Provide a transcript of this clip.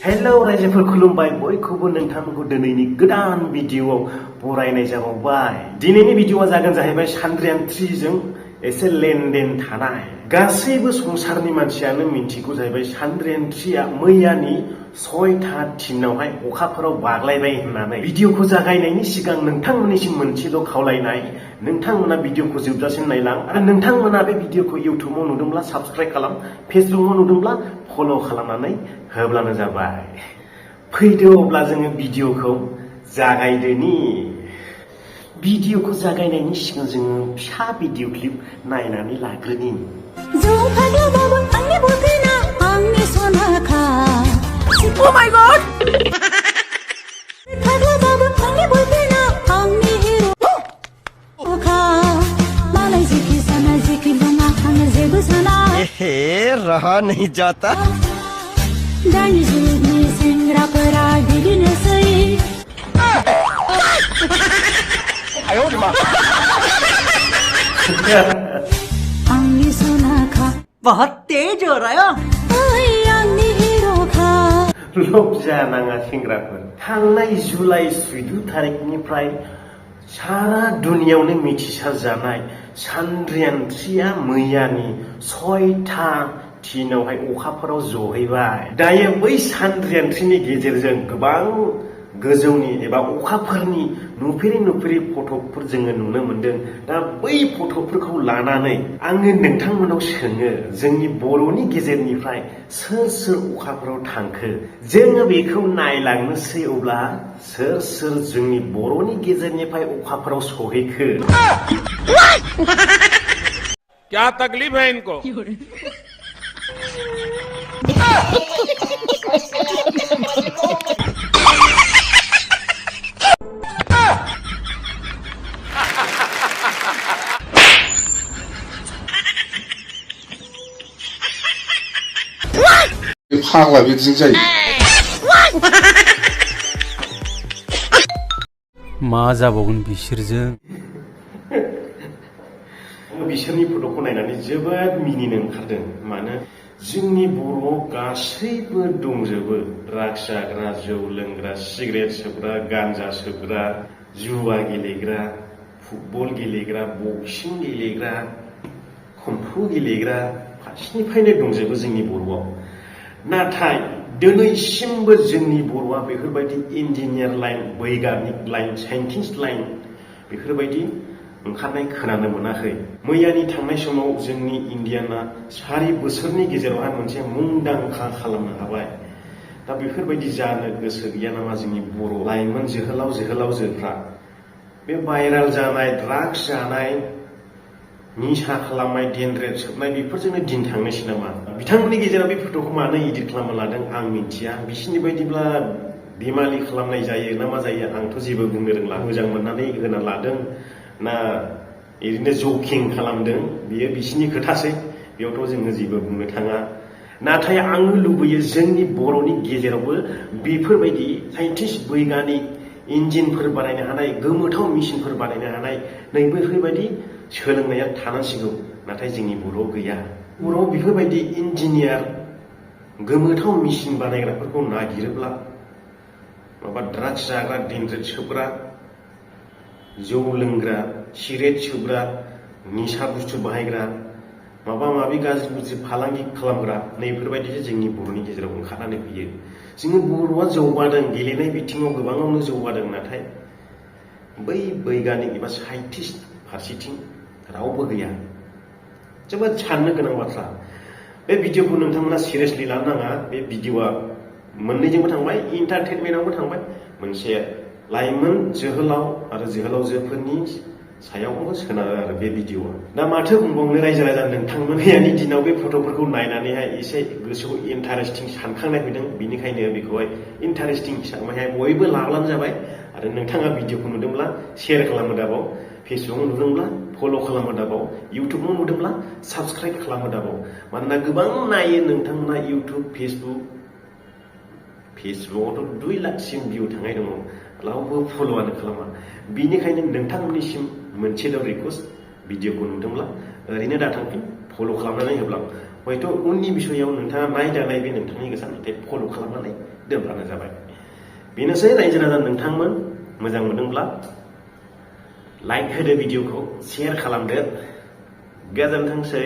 Hello रायजोफोर खुलुमबाय बयखौबो नोंथांमोनखौ दिनैनि गोदान भिडिअआव बरायनाय जाबावबाय। दिनैनि भिडिअआ जागोन जाहैबाय सानद्रियान 3 जों एसे लेनदेन थानाय। गासैबो संसारनि मानसियानो मिन्थिगौ जाहैबाय सानद्रियान 3 आ मैयानि 6था थिनावहाय अखाफोराव बाग्लायबाय होननानै। भिडिअखौ जागायनायनि सिगां नोंथांमोननिसिम मोनसेल' खावलायनाय, नोंथांमोना भिडिअखौ जोबजासिम नायलां आरो नोंथांमोना बे भिडिअखौ इउट्युबाव नुदोंब्ला साबस्क्राइब खालाम, फेसबुकआव नुदोंब्ला फल' खालामनानै होब्लानो जाबाय। फैदो अब्ला जोङो भिडिअखौ जागायदोनि। भिडिअखौ जागायनायनि सिगां जोङो फिसा भिडिअ क्लिप नायनानै लाग्रोनि। Oh my god! रहा नहीं जाता। बहुत तेज हो रहा है। लज्जा नाङा सेंग्राफोर, थांनाय जुलाइ 14 थारिखनिफ्राय सारा दुनियावनो मिथिसार जानाय सानद्रियान 3 आ मैयानि 6था थिनावहाय अखाफोराव जहैबाय। दायो बै सानद्रियान 3 नि गेजेरजों गोबां गोजौनि एबा अखाफोरनि नुफेरै फटकफोर जोङो नुनो मोनदों। दा बै फटकफोरखौ लानानै आङो नोंथांमोनाव सोङो, जोंनि बर'नि गेजेरनिफ्राय सोर सोर अखाफोराव थांखो जोङो बेखौ नायलांनोसै। अब्ला सोर सोर जोंनि बर'नि गेजेरनिफ्राय अखाफोराव सहैखो? क्या तकलीफ है इनको? फाग्ला बिदिजों जायो। मा जाबावगोन बिसोरजों? बिसोरनि फट'खौ नायनानै जोबोद मिनिनो ओंखारदों। मानो जोंनि बर'आव गासैबो दंजोबो। ड्राग्स जाग्रा, जौ लोंग्रा, सिगारेट सोबग्रा, गान्जा सोबग्रा, जुवा गेलेग्रा, फुटबल गेलेग्रा, बक्सिं गेलेग्रा, कम्फु गेलेग्रा, फारसेनिफ्रायनो दंजोबो जोंनि बर'आव। नाथाय दिनैसिमबो जोंनि बर'आ बेफोरबायदि इन्जिनियार लाइन, बैगानिक लाइन, साइन्टिस्ट लाइन बेफोरबायदि ओंखारनाय खोनानो मोनाखै। मैयानि थांनाय समाव जोंनि इण्डियाना 4 बोसोरनि गेजेरावहाय मोनसे मुंदांखा खालामनो हाबाय। दा बेफोरबायदि जानो गोसो गैया नामा जोंनि बर' लाइमोन जोहोलावजोफ्रा? बे भाइराल जानाय, ड्राग्स जानाय, निसा खालामनाय, डेनड्रेड सोबनाय बेफोरजोंनो दिन थांनोसै नामा? बिथांमोननि गेजेराव बे फट'खौ मानो इदिट खालामना लादों आं मिन्थिया। बिसोरनि बायदिब्ला बेमालि खालामनाय जायो ना मा जायो आंथ' जेबो बुंनो रोंला। मोजां मोननानै होना लादों ना ओरैनो जकिं खालामदों बेयो बिसिनि खोथासै, बेयावथ' जोङो जेबो बुंनो थाङा। नाथाय आङो लुबैयो जोंनि बर'नि गेजेरावबो बेफोरबायदि साइन्टिस्ट, बैगानिक, इन्जिनफोर बानायनो हानाय, गोमोथाव मेसिनफोर बानायनो हानाय नैबेफोरबायदि सोलोंनाया थानांसिगौ। नाथाय जोंनि बर'आव गैया। बर'आव बेफोरबायदि इन्जिनियार, गोमोथाव मेसिन बानायग्राफोरखौ नागिरोब्ला माबा ड्राग्स जाग्रा, डेनड्रेड सोबग्रा, जौ लोंग्रा, सिगारेट सोबग्रा, निसा बुस्थु बाहायग्रा, माबा माबि गाज्रि फालांगि खालामग्रा नैफोरबायदिसो जोंनि बर'नि गेजेराव ओंखारनानै फैयो। जोंनि बर'आ जौगादों, गेलेनाय बिथिङाव गोबाङावनो जौगादों। नाथाय बै बैगानिक एबा साइन्टिस्ट फारसेथिं रावबो गैया। जोबोद साननो गोनां बाथ्रा। बे भिडिअखौ नोंथांमोना सिरियासलि लानो नाङा। बे भिडिअआ मोननैजोंबो थांबाय, इन्टारटेनमेन्टआवबो थांबाय, मोनसे लाइमोन जोहोलाव आरो जोहोलावजोफोरनि सायावबो सोनारो आरो बे भिडिअआ। दा माथो बुंबावनो रायजो राजा, नोंथांमोननि दिनाव बे फट'फोरखौ नायनानैहाय एसे गोसोखौ इन्टारेस्टिं सानखांनाय फैदों। बिनिखायनो बेखौहाय इन्टारेस्टिं हिसाबैहाय बयबो लाब्लानो जाबाय। आरो नोंथाङा भिडिअखौ नुदोंब्ला शेयार खालामनो दाबाव, फेसबुकआव नुदोंब्ला फल' खालामनो दाबाव, इउटुबाव नुदोंब्ला साबस्क्राइब खालामनो दाबाव। मानोना गोबां नायो नोंथांमोना इउटुब, फेसबुकआवथ' 2 लाखसिम भिउ थांनाय दङ, रावबो फल'आनो खालामा। बिनिखायनो नोंथांमोननिसिम मोनसेल' रिक्वेस्ट, भिडिअखौ नुदोंब्ला ओरैनो दाथांफिन, फल' खालामनानै होब्ला हयथ' उननि बिसयाव नोंथाङा नायदानाय बे नोंथांनि गोसो नाथाय फल' खालामनानै दोनब्लानो जाबाय। बेनोसै रायजो राजा नोंथांमोन मोजां मोनदोंब्ला लाइक होदो भिडिअखौ शेयार खालामदो। गोजोनथोंसै।